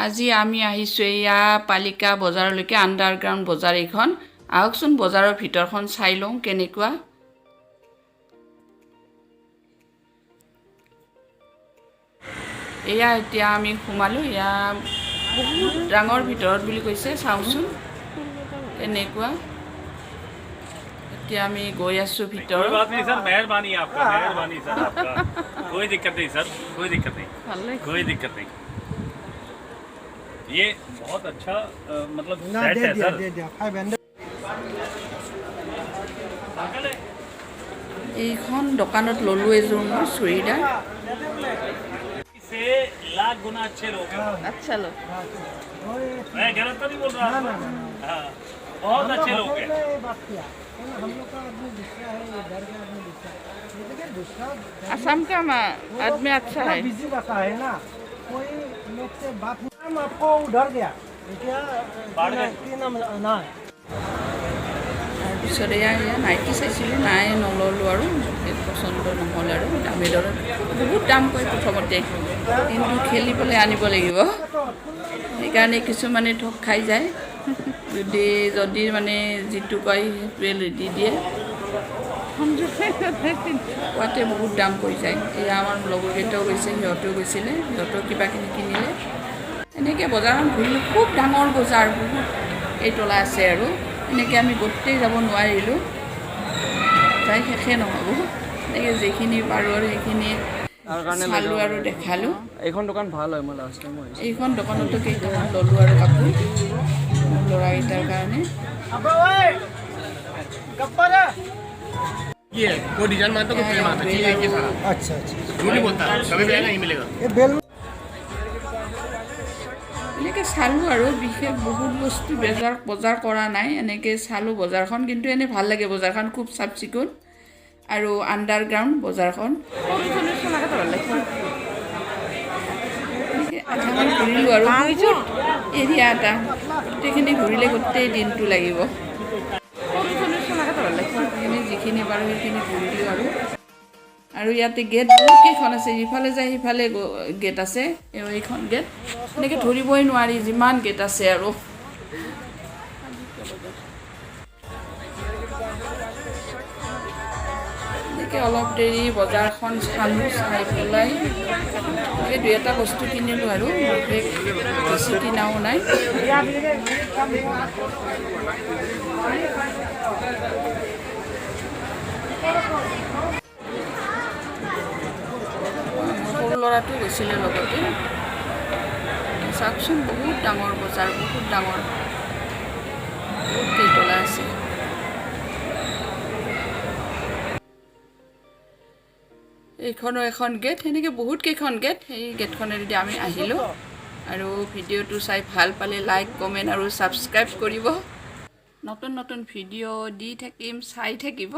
আজি আমি আহিছোঁ এয়া পালিকা বজাৰলৈকে, আণ্ডাৰগ্ৰাউণ্ড বজাৰ এইখন। আহকচোন, বজাৰৰ ভিতৰখন চাই লওঁ কেনেকুৱা। এয়া এতিয়া আমি সোমালোঁ। এয়া বহুত ডাঙৰ ভিতৰত বুলি কৈছে, চাওঁচোন কেনেকুৱা। এতিয়া আমি গৈ আছোঁ ভিতৰত। कोई बात नहीं सर, मेहरबानी आपका, मेहरबानी सर आपका। कोई दिक्कत नहीं सर, कोई दिक्कत नहीं। ভাল লাগে। कोई दिक्कत नहीं। ये बहुत अच्छा मतलब ना सेट दे है दिया। सर। दे दिया, 500। पागल है। এইখন দোকানত ল'লোঁ এযোৰ মই চুৰিদাৰ। से लाख गुना अच्छे लोग हैं। আচ্ছা ল। मैं गलत तो नहीं बोल रहा ना, आपको? ना, ना। हाँ, बहुत हम अच्छे लोग लोग होटल हैं। में ये बात किया, हम लोग का आदमी दूसरा है, ये डर का आदमी दूसरा है। ये देखिए, दूसरा आसाम का आदमी अच्छा है। बिजी रहता है ना, कोई लोग से बात नहीं। हम आपको उधर गया क्या? बाढ़ गए। की नाम ना है। তাৰপিছত এয়া নাইটি চাইছিলোঁ, নাই, নল'লোঁ আৰু বিশেষ পচন্দ নহ'ল। আৰু দামী দৰত বহুত দাম কয় প্ৰথমতে, কিন্তু খেলি পেলাই আনিব লাগিব। সেইকাৰণে কিছুমানে ঠগ খাই যায়, যদি মানে যিটো কয় সেইটোৱে দি দিয়ে। কোৱাতে বহুত দাম কৈ যায়। এয়া আমাৰ লগৰকেইটাও গৈছে, সিহঁতেও গৈছিলে, সিহঁতেও কিবা কিবি কিনিলে। এনেকৈ বজাৰখন ঘূৰিলোঁ। খুব ডাঙৰ বজাৰ, বহুত কেইতলা আছে আৰু এনেকৈ আমি গোটেই যাব নোৱাৰিলোঁ, যাই শেষে নহ'ব। এনেকৈ যিখিনি পাৰোঁ আৰু সেইখিনি চালোঁ আৰু দেখালোঁ। এইখন দোকান ভাল হয়, মই লাষ্ট টাইম আহিছোঁ। এইখন দোকানতো কেইটামান ল'লোঁ আৰু কাপোৰ মোৰ ল'ৰাকেইটাৰ কাৰণে। अबे ओए, गप्पा रे। ये है वो डिजाइन मारता तो फ्रेम आता है, चीज एक ही सारा। अच्छा। झूठ नहीं बोलता, कभी भी आएगा नहीं मिलेगा। ये बेल। এনেকৈ চালোঁ আৰু বিশেষ বহুত বস্তু বজাৰ কৰা নাই। এনেকৈ চালোঁ বজাৰখন, কিন্তু এনেই ভাল লাগে বজাৰখন, খুব চাফ চিকুণ আৰু আণ্ডাৰগ্ৰাউণ্ড বজাৰখন। এনেকৈ আধামান ঘূৰিলোঁ আৰু বহুত এৰিয়া এটা, গোটেইখিনি ঘূৰিলে গোটেই দিনটো লাগিব। সেইখিনি যিখিনি পাৰোঁ সেইখিনি ঘূৰিলোঁ আৰু ইয়াতে গেট বহুত কেইখন আছে, যিফালে যায় সিফালে গেট আছে। এইখন গেট, এনেকৈ ধৰিবই নোৱাৰি যিমান গেট আছে। আৰু এনেকৈ অলপ দেৰি বজাৰখন চালোঁ, চাই পেলাই এনেকৈ দুই এটা বস্তু কিনিলোঁ আৰু বিশেষ বেছি কিনাও নাই। সৰু ল'ৰাটো গৈছিলে লগতে। চাওকচোন, বহুত ডাঙৰ বজাৰ, বহুত ডাঙৰ, বহুত কেইতলা আছে। এইখনো এখন গেট, সেনেকৈ বহুত কেইখন গেট। সেই গেটখনেদি আমি আহিলোঁ। আৰু ভিডিঅ'টো চাই ভাল পালে লাইক, কমেণ্ট আৰু ছাবস্ক্ৰাইব কৰিব। নতুন নতুন ভিডিঅ' দি থাকিম, চাই থাকিব।